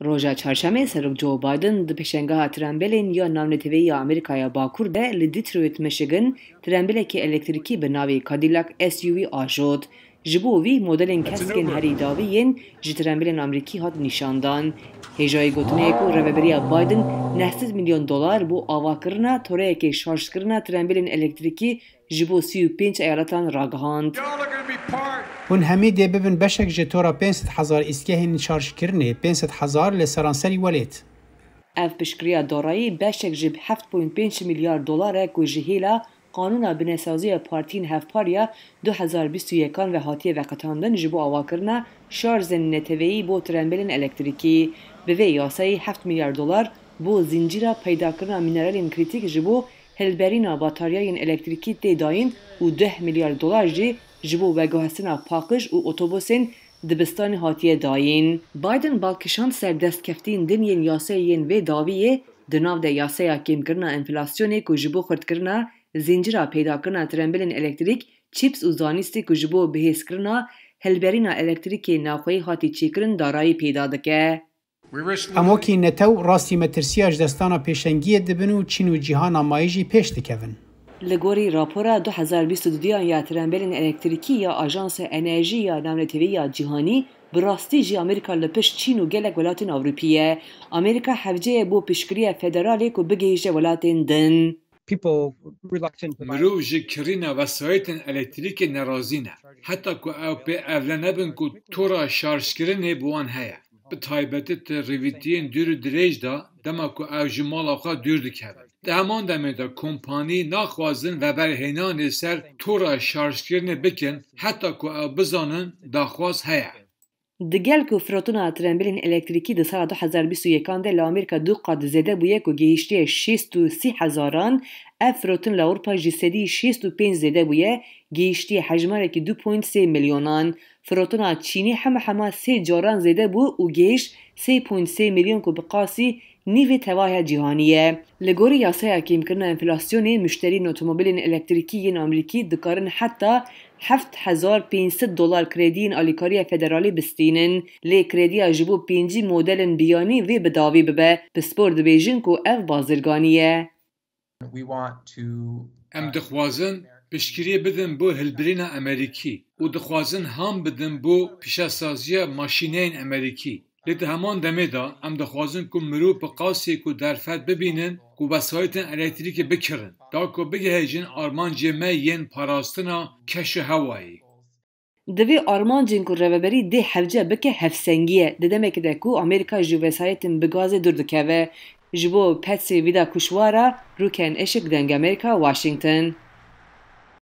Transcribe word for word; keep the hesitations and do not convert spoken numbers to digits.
Roja çarşemê Serok Joe Biden di pêşengeha trembelên ya navneteweyî ya Amerîkaya Bakur de li Detroit, Michigan, trembelekî elektrîkî bi navê Cadillac S U V ajot. Ji bo vî modelên keskên herî dawî yên ji trembelên Amerîkî hat nîşandan. Hêjayî gotinê ye ku rêveberiya Biden neh sed milyon dolar bo avakirina toreyekê şarjkirina trembelên elektrîkî ji bo sî û pênc eyaletan ragihand. Hûn hemî dê bibin beşek ji tora pênc sed hezar îstgehên şarjkirinê, pênc sed hezar li seranserî welêt. Ev piştgiriya darayî beşek ji heft point pênc milyar dolar e ku ji hêla Qanûna Binesaziya Partiyên Hevpar ya du hezar bîst û yekan ve hatiye veqetandin ji bo avakirina şarjên neteweyî bo trembelên elektrîkî. Bi vê yasayê heft milyar dolar bo zincîra peydakirina mîneralên krîtîk ji bo hilberîna bataryayên elektrîkî tê dayîn û deh milyar dolar jî ji bo veguhestina paqij û otobusên dibistanê hatiye dayîn. Biden bal kişand ser destkeftiyên din yên yasayê yên vê dawiyê, di nav de yasaya kêmkirina enflasyonê ku ji bo xurtkirina zincira peydakirina trembelên elektrîk, çîps û zanîstê ku ji bo bihêzkirina hilberîna elektrîkê navxweyî hatî çêkirin darayî peyda dike. Em wekî netew rastî metirsiya ji destdana pêşengiyê dibin û çîn û cîhana mayî jî pêş dikevin. Li gorî rapora du hezar bîst û duyan ya trembelên elektrîkî ya Ajansa Enerjî ya Navneteweyî ya Cîhanî, bi rastî jî Amerîka li pişt Çîn û gelek welatên Ewropî ye. Amerîka hevce ye bo piştgiriya federalê ku bigihîje welatên din. Mirov ji kirîna wesayîtên elektrîkê nerazî ne. Heta ku ew pê evle nebin ku tora şarjkirinê bi wan heye. Bi taybetî di rêvîtiyên dûr û dirêj de, dema ku ew ji mala xwe dûr dikevin. Di heman demê de kompanî naxwazin veberhênanê ser tora şarjkirinê bikin, heta ku ew bizanin daxwaz heye. Digel ku firotuna trembelên elektrîkî di sala du hezar bîst û yekan de li Amerîka du qat zêde bûye ku gihîştiye şêst û sî hezaran, ev firotin li Ewropa ji sedî şêst û pênc zêde bûye, gihîştiye hejmarekî du point sê milyonan. Firotuna Çînî hema hema sê caran zêde bû û gihîşt sê point sê milyon ku bi qasî nîvê tevahiya cîhanî ye. Li gorî yasaya kêmkirina enflasyonê, muşteriyên otomobilên elektrîkî yên Amerîkî dikarin heta heft hezar pênc sed dolar krediyên alîkariya federalî bistînin. Lê krediya ji bo pêncî modelên biyanî vê bi dawî bibe. Pispor dibêjin ku ev bazirganî ye. Em dixwazin piştgiriyê bidin bo hilbirîna Amerîkî û dixwazin ham bidin bo pîşesaziya maşîneyên Amerîkî. Lê di heman demê de em dixwazin ku mirov bi qasê ku derfet bibînin ku wesayîtên elektrîkê bikirin, da ku bigihêjin armancê me yên parastina keşûhewayê. Divê armancên ku rêveberî dê hevce bike hevsengî ye. Di demekê de ku Amerîka ji wesayîtên bi gazê dûr dikeve. Ji bo Patsy Widakuswara, Rûken Işık, Dengê Amerîka, Washington.